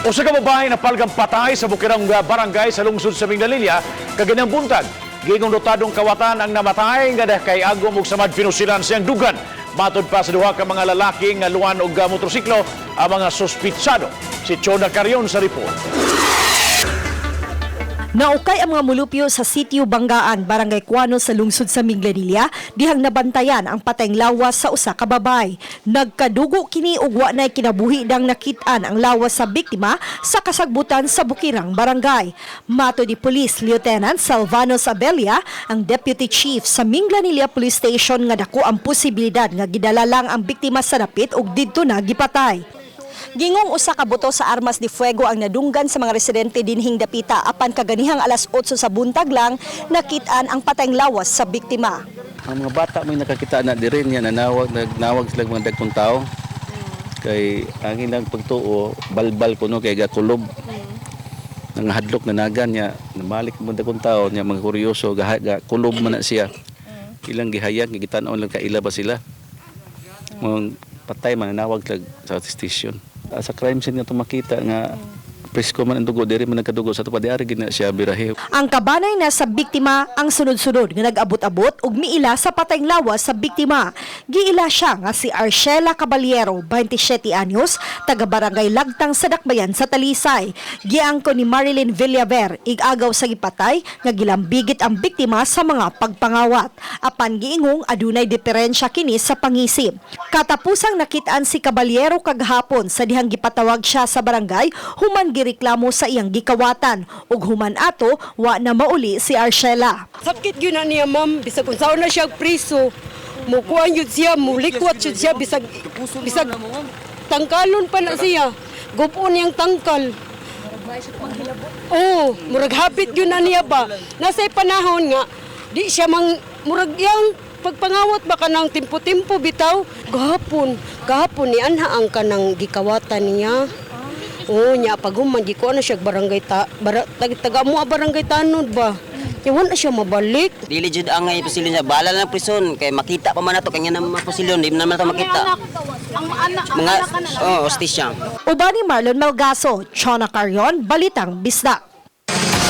Usa ka babae napalgang patay sa Bukirang barangay sa lungsod sa Minglanilla kaganinang buntag. Giingong notadong kawatan ang namatay nga kay agom og samad pinusilan siyang dugan. Matod pa sa duha ka mga lalaki nga luwan og motorsiklo ang mga suspitsado. Si Chona Carion sa report. Naukay ang mga mulupyo sa sitio Banggaan, Barangay Cuano sa lungsod sa Minglanilla, dihang nabantayan ang patayng lawas sa usa ka babay. Nagkadugo kini ug wa nay kinabuhi dang nakit-an ang lawas sa biktima sa kasagbutan sa Bukirang Barangay. Matod ni Police Lieutenant Salvano Sabella, ang Deputy Chief sa Minglanilla Police Station, nga dako ang posibilidad nga gidala lang ang biktima sa dapit ug didto na gipatay. Gingong usa ka buto sa armas de fuego ang nadunggan sa mga residente dinhing dapita, apan kaganihang alas 8 sa buntag lang nakit-an ang patayng lawas sa biktima. Ang mga bata may nakakita na diri niya, nanawag, nagnawag sila mga dagkong tao. Kay ang ilang pagtuo, balbal kuno kay gakulob. Nangahadlok na nagan niya, nabalik mo dagkong tao niya, mga kuryoso ga, ga kulob man na siya. Ilang gihayag, gitan-aw lang kaila ba sila. Mga patay mananawag sila sa station. Sa crime scene nga makita nga presko man ang dugo diri man nagkadugo sa tupad diari gina siya birahe. Ang kabanay na sa biktima ang sunod-sunod nga nag-abot-abot ug miila sa patayng lawas sa biktima. Giila siya nga si Arshela Caballero, 27 anyos, taga Barangay Lagtang sa Dakbayan sa Talisay. Giangko ni Marilyn Villaver, igagaw sa gipatay nga gilambigit ang biktima sa mga pagpangawat. Apan giingong adunay diferensya kini sa pangisip. Katapusang nakitaan si Caballero kagahapon sa dihang gipatawag siya sa barangay human gireklamo sa iyang gikawatan, ug human ato wa na mauli si Arshela. Sakit gyud na niya, ma'am, bisag unsaon na siya priso. Mukuan yun siya, mulikwat yun siya, bisag tangkalon pa na siya. Gupon niyang tangkal. Oo, murag hapit yun na niya ba. Nasa panahon nga, di siya mang, murag yang pagpangawat ba kanang timpo-timpo bitaw. Gahapon, gahapon ni anha ang kanang gikawatan niya. Oo, niya pag human, di ko ano siya barangay ta, bara, taga mo barangay tanod ba. Kaya wala siya mabalik. Dili jud angay pusilon siya. Bala lang prison kay makita pa man nato kanya naman pusilon, di naman nato makita. Mga oh, hostisya. Uban ni Marlon Malgaso, Chona Carion, Balitang Bisdak.